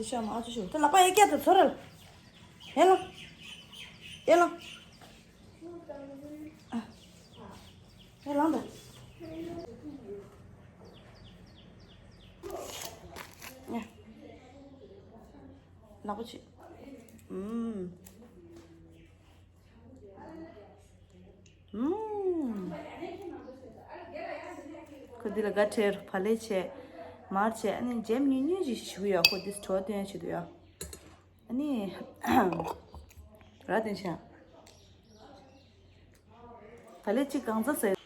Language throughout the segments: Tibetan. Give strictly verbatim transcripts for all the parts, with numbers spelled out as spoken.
ཤ་མ་ཨ་ཅོ་ཤོ། ད་ལག་པ་ཡ་སྐྱ་དུ་ཚོ་རལ། ཡ་ལ། ཡ་ལ། ཨ། ཡ་ལང་ད། ཡ། ལག་པ་ཆུ། ཨུམ། ཨུམ། ཁོ་འདི་ལ་དགའ་ཁྲེལ་བ་ལས་བྱས། མར་བྱས། ཨ་ནི་འཇེམ་ཉུང་ཉུང་ཞིག་ཞུ་གི་ཡོད། ཁོ་འདི་བྲོ་བཏོན་བྱེད་དུ་ཡོད། ཨ་ནི། ར་བཏོན་བྱས། བ་ལས་གཅིག་གང་ཚ་ཟེར།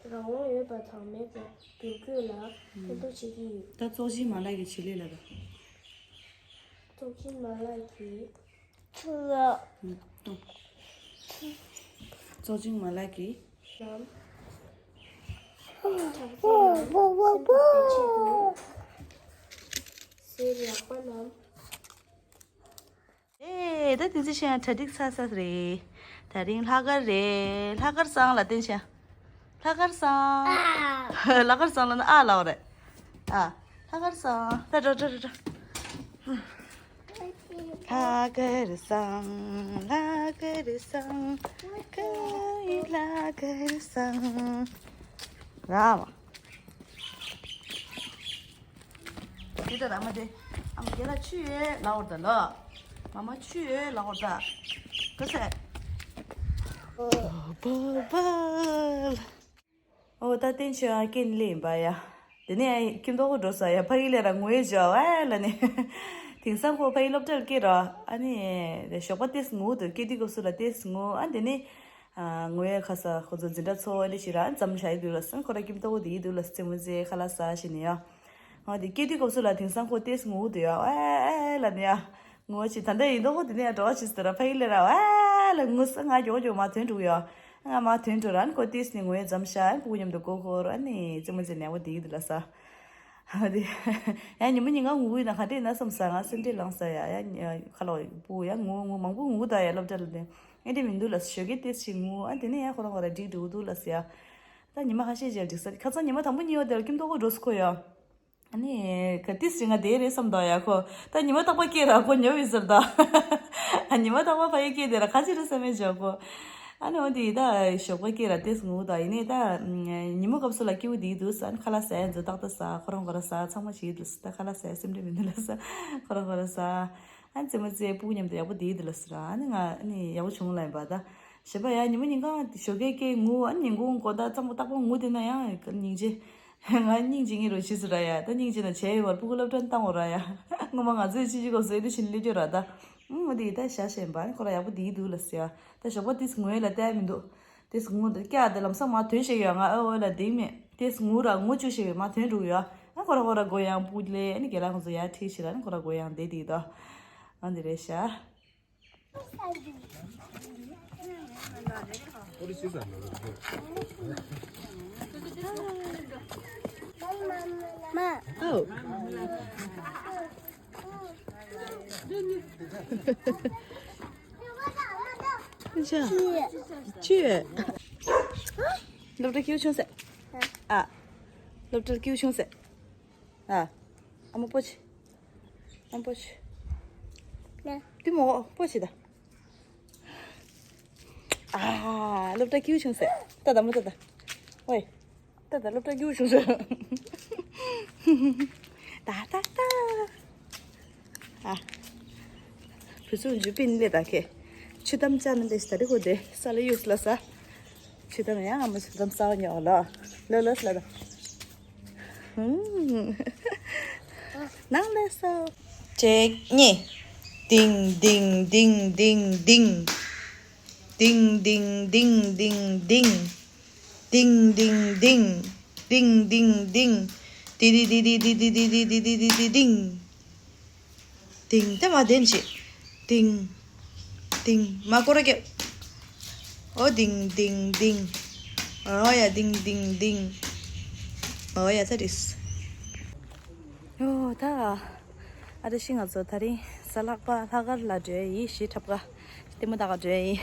རང་དབང་ཡོད་པ་དང་མེད་པའི་འགྱུར་བཀོད་ལ་ཕན་ཐོགས་བྱེད་ཀྱི་ཡོད། ད་ཙོག་ཅིན་མ་ལགས་ཀྱི་བྱེད་ལས་ལ་ད། ཙོག་ཅིན་མ་ལགས་ཀྱི། ཙོག་ཙོག་ཅིན་མ་ལགས་ཀྱི། ལམ། གྲགས་ཅན་ལམ། སེམས་པ་བདེ་ཆེད་དུ། གསེར་ལག་པ་ལམ། ཨེ། ད་དེ་ཚོ་ཤེས་ཡང་གྲ་སྒྲིག་ཚར་ཚར་རེད། དེ་རིང་ལྷག་དཀར་རེད། ལྷག་དཀར་བསང་ལ་བསྟན་ཤག་ལྷག་དཀར་བསང་། ལྷག་དཀར་བསང་ལ་ན་ཨ་ལ་འོ་རེད། ཨ། ལྷག་དཀར་བསང་། ད་འགྲོ་འགྲོ་འགྲོ་འགྲོ། ལྷག་དཀར་བསང་། ལྷག་དཀར་བསང་། ཀ་ཡི་ལྷག་དཀར་བསང་། ར་མ། དེ་ལྟར་ཨ་མ་དེ། ཨ་མ་རྒན་ལགས་ཆུ་ཡོད་ལབ་པ་ད་ལོ། མ་མ་ཆུ་ཡོད་ལབ་པ་ད། ག་ཚད། ཨོ་བ་བ། ཨོ་ད་བསྟན་ཆོས་ཨ་ཀེན་ལེ་ཡིན་པ་ཡ། དེ་ནས་ཁྱིམ་ཐོག་གོ་འགྲོ་ས་ཡ། ཕ་གི་ལས་ར་ངུ་ཡས་བྱོས་ཨ་ལ་ནི། དེང་སང་ཁོ་ཕ་གི་སློབ་གྲྭར་སྐྱེལ་ར། ཨ་ནི་ཞོགས་པ་ཏེས་ངུ་འདུག་སྐྱེལ་དུས་སྐབས་སུ་ལ་ཏེས་ངུ། ཨ་དེ་ནས། ཨ། ངུ་ཡས་ཁ་ས་ཁོ་ཚོ་འཛིན་གྲྭ་ཚོགས་ཨ་ནི་ཞིག་ར་འཛོམས་བཞག་ཡི་འདུག་ལ་སང་ཁོ་ར་ཁྱིམ་ཐོག་གོ་དེ་ཡི་འདུག་ལ་རྩེད་མོ་རྩེ་ཁ་ལག་ཟ་ཞིག་ནི་ཡ། ཨ་དེ་སྐྱེལ་དུས་སྐབས་སུ་ལ་དེང་སང་ཁོ་ཏེས་ངུ་འདུག་ཡ། ཨ་ཨ་ལ་ནི་ཡ། ངུ་བ་ཅིག་ད་ལྟ་ཡིན་མདོག་ཁོ་དེ་ནས་འགྲོ་བ་ཅིག་ཟེར་ར་ཕ་གི་ལས་ར་ཨ་ལ་ངུ་ས་ང་མགྱོགས་མགྱོགས་མ་ཐོན་འགྲོ་ཡ། ང་མ་ཐོན་འགྲོ་ར་ཨ་ནི་ཁོ་ཏེས་ནི་ངུ་ཡས་འཛོམས་ཤག་ཨ་ནི་ཕྲུ་གུ་མཉམ་དུ་ཀོ་ཁོ་ར་ཨ་ནི་རྩེད་མོ་རྩེ་ནས་འོ་དེ་ཡི་འདུག་ལ་ས། ཨ་དེ། ཡ་ཉི་མ་ཉིན་གང་ངུ་གི་ཡིན་ན་ག་འདྲས་ན་བསམ་ས་ང་སེམས་ཁྲལ་ལངས་ས་ཡ། ཡ་ཁ་ལོ་ཡི་སྤུ་ཡ་ངུ་ངུ་མང་པོ་ངུ་ད་ཡ་སློབ་གྲྭ་ལ་དེ། ཨེ་འདྲས་མི་འདུག་ལ་ཞོགས་ཀས་ཏེས་ཞིག་ངུ། ཨ་དེ་ནས་ཡ་ཁོ་རང་ཁོ་ར་འགྲིག་འགྲོ་འདུག་ལ་ཟེར་ཡ། ད་ཉི་མ་ཁ་ཤས་ཅིག་འགྲིག་ས་ཁ་སང་ཉི་མ་དང་པོ་གཉིས་པ་དེ་ལ་ཁྱིམ་ཐོག་གོ་འགྲོ་སུ་ཁོ་ཡ། ཨ་ནི་ག་ཏིས་ཞིག་ང་དེ་རེད་བསམ་དོ་ཡ་ཁོ། ད་ཉི་མ་རྟག་པར་སྐྱེལ་ར་ཁོ་ཉོབ་ཡོད་ཟེར་ད། ཉི་མ་རྟག་པར་ཕ་གི་སྐྱེལ་དེ་ར་ཁ་ཅིག་རེད་བསམ་མེད་བྱ་ཁོ། ཨ་ནི་འོ་དེ་ད་ཞོགས་པ་སྐྱེལ་ར་ཏེས་ངུ་ད་ཡིན་ནས་ད། ཉི་མ་སྐབས་སུ་ལ་སྐྱེལ་བུ་དེ་འདུག་ས་ཨ་ནི་ཁ་ལག་ཟས་འཛོ་ཏག་ཏག་ཟ་ཁོ་རང་ཁོ་ར་ཟ་ཚང་མ་བྱེད་འདུག་ས་ད་ཁ་ལག་ཟས་སེམས་ཁྲལ་མི་འདུག་ལ་ས་ཁོ་རང་ཁོ་ར་ཟ། ཨ་ནི་རྩེད་མོ་རྩེ་སྤུ་མཉམ་དུ་ཡག་པོ་དེ་འདུག་ལ་ས་ར་ཨ་ནི་ང་ཨ་ནི་ཡག་པོ་བྱུང་ལ་ཡིན་པ་ད། ཞེས་པ་ཡ་ཉི་མ་ཉིན་གང་ཞོགས་ཀས་སྐྱེལ་ངུ་ཨ་ནི་ཉིན་གུང་གོ་ད་ཙམ་པོ་རྟག་པར་ངུ་དེ་ན་ཡང་སྙིང་རྗེ། ང་སྙིང་རྗེ་ངེད་རོ་ཕྱིས་སུ་ར་ཡ། ད་སྙིང་རྗེ་ན་བྱས་ཡོད་བར་སྤུ་གུ་སློབ་གྲྭ་བཏང་འོ་ར་ཡ། སྔོན་མ་ང་ཚོའི་ཕྱི་ཕྱི་སྐབས་སུ་ཨེ་འདྲ་ཞིག་སླེབས་ཡོད་ར་ད། ཨུམ་འོ་དེ་ཡི་ད་ཞག་བཞིན་པ་ཁོ་ར་ཡག་པོ་དེ་ཡི་འདུག་ལ་ཟེར་ཡ། ད་ཞོགས་པ་དེས་ངུ་ཡ་ལ་བལྟ་ཡ་མི་འདུག་དེས་ངུ་འདུག་སྐྱ་དེ་ལམ་སང་མ་ཐོན་ཤེས་ཡོད་ང་ཨོ་ཨོ་ལ་དེང་མེད་དེས་ངུ་ར་ངུ་བཅུག་ཤེས་ཡོད་མ་ཐོན་འགྲོ་ཡོད། ཨ་ཁོ་ར་ཁོ་ར་སྒོ་ཡང་སྤུ་ལས་ཨ་ནི་རྒན་ལགས་ཁོ་ཚོ་ཡར་ཁྲིད་ཤེས་ར་ཨ་ནི་ཁོ་ར་སྒོ་ཡང་བསྡད་དེ་ཡི་ད། ཨ་འདི་རེད་ཤག་སློབ་གྲྭ་སྐྱིད་པོ་བྱུང་ཟེར། ཨ། སློབ་གྲྭ་སྐྱིད་པོ་བྱུང་ཟེར། ཨ། ཨ་མ་པོ་ཆེ། ཨ་མ་པོ་ཆེ། ན། དེ་མོ་པོ་ཆེ་ད། ཨ། སློབ་གྲྭ་སྐྱིད་པོ་བྱུང་ཟེར། ད་ད་མོ་ད་ད། ཝེ། ད་ད་སློབ་གྲྭ་སྐྱིད་པོ་བྱུང་ཟེར། ད་ད་ད། ཨ། བུ་ཚོ་འཇུ་པིན་ལེ་ད་ཁེ། ཆུ་དམ་ཅ་ན་ལེ་ས་ད་རི་ཁོ་དེ་ས་ལེ་ཡུས་ལ་ས། ཆུ་དམ་ཡང་ཨ་མ་ཆུ་དམ་ས་བ་ཉོ་ལ། ལོ་ལོ་ས་ལ་ད། ནང་ལས་སོ། གཅིག་གཉིས། ཏིང་ཏིང་ཏིང་ཏིང་ཏིང་། ཏིང་ཏིང་ཏིང་ཏིང་ཏིང་། ཏིང་ཏིང་ཏིང་། ཏིང་ཏིང་ཏིང་། ཏི་ཏི་ཏི་ཏི། ཏིང་། ད་མ་བདེན་ཅི། ཏིང་། ཏིང་། མ་སྐོར་ར་རྒྱབ། ཨོ་ཏིང་ཏིང་ཏིང་། ཨོ་ཡ་ཏིང་ཏིང་ཏིང་། ཨོ་ཡ་ད་རིས། ཡོ་ད། ཨ་རེ་ཤི་ང་ཚོ་ད་རིང་གཟའ་ལྷག་པ་ལྷག་དཀར་ལ་འགྲོ་ཡི་ཤི་ཁྲབ་ཀ། ལྟད་མོ་ལྟ་ག་འགྲོ་ཡི།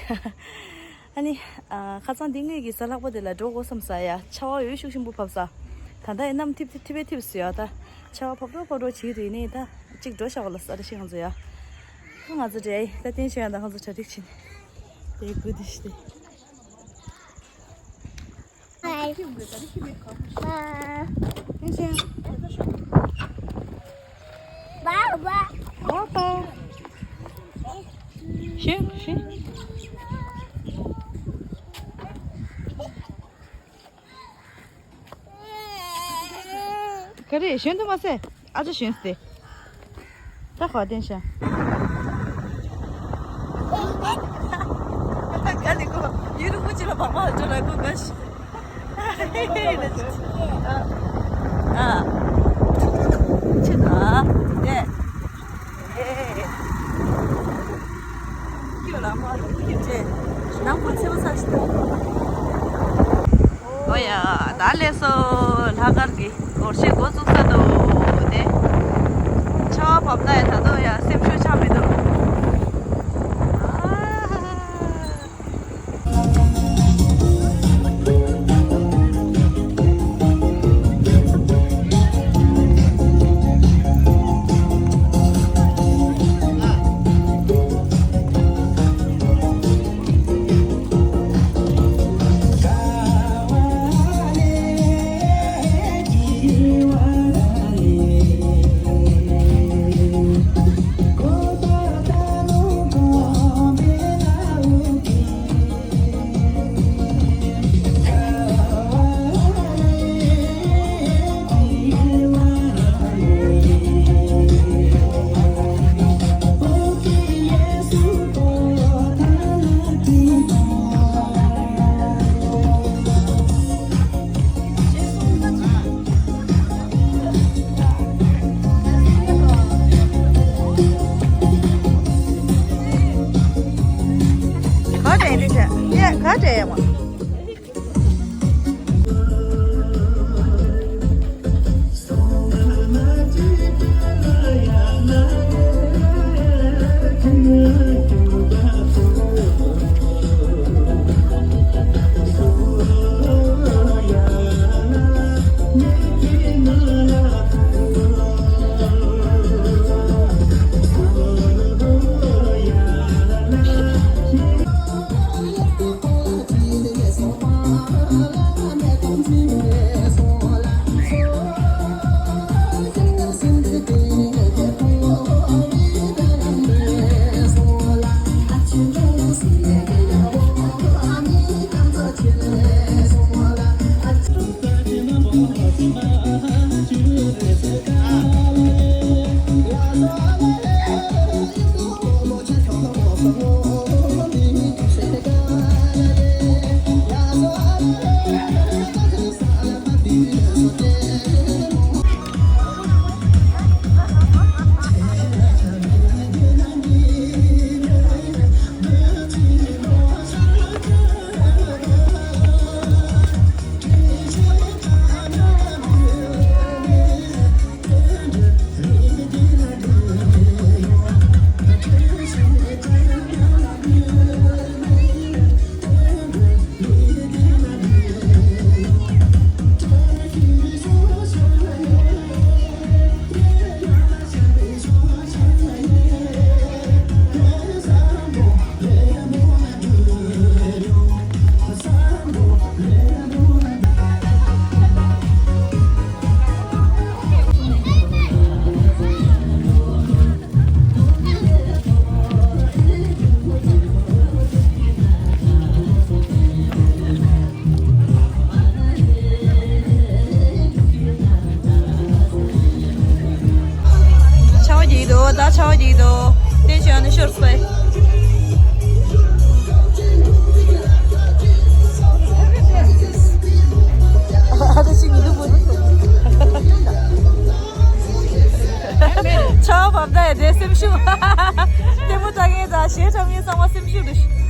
ཨ་ནི། ཨ། ཁ་སང་འདི་ངེད་ཀྱི་གཟའ་ལྷག་པ་དེ་ལ་འགྲོ་དགོས་བསམ་ས་ཡ་ཆར་པ་འོད་ཤུགས་ཆེན་པོ་བབས་ས། ད་ལྟ་ཡི་གནམ་ཐིབས་ཐིབས་ཐིབས་ཐིབས་སུ་ཡ་ད། ཆར་པ་བབས་འགྲོ་བབས་འགྲོ་བྱེད་ཀྱི་རེད་ནི་ད། གཅིག་འགྲོ་ཤག་ལ་ས་རེ་ཤི་ང་ཚོ་ཡ། ཁ་ང་ཚོ་འདྲེ་ཡི་ད་བསྟན་ཤོད་ཡ་ད་ང་ཚོ་གྲ་སྒྲིག་བྱེད་ནི། དེ་དགོས་དེ་ཤི་དེ། ག་རེ་ཞོན་དུ་མ་ཟད། ཨ་ཅག་ཞོན་སྟེ། ད་ཧོ་བསྟན་ཤག་ག་ལེ་གོ། ཡུ་རུ་ཀུ་ཅི་ལ་བག་མ་ལ་འགྲོ་ལ་གོ་ག་ཤི། ཨ། ཆི་ད། དེ། ཨེ། ཁྱོད་ལ་མ་ལ་ཁྱོད་ཅེ། ནང་ཁོ་ཚེ་བ་ས་ཤི་ད། ཨོ་ཡ། ད་ལས་སོ་ལྷག་དཀར་གྱི་སྒོར་གཞས་འགོ་བཙུགས་ས་འདུག་དེ། ཆར་པ་བབས་ན་ཡ་ད་དུང་ཡ་སེམས་ཤུགས་ཆག་མི་འདུག་ཨ་ཧ་ཧ། ག་དྲན་རེད་ཤག་ཡ་ག་དྲན་ཡ་མ། ཆར་པ་རྒྱག་གི་འདུག་ད་ཆར་པ་རྒྱག་གི་འདུག་དེ་བཞིན་ཨ་ནི་ཤོར་སོང་། ཨ་ད་ཅིག་མི་འདུག་པོ། ཆར་པ་བབས་ད་ཡ་དེ་སེམས་ཤུགས། ལྟད་མོ་ལྟ་མཁན་དང་གཞས་འཁྲབ་མཁན་ཚང་མ་སེམས་ཤུགས་རེད།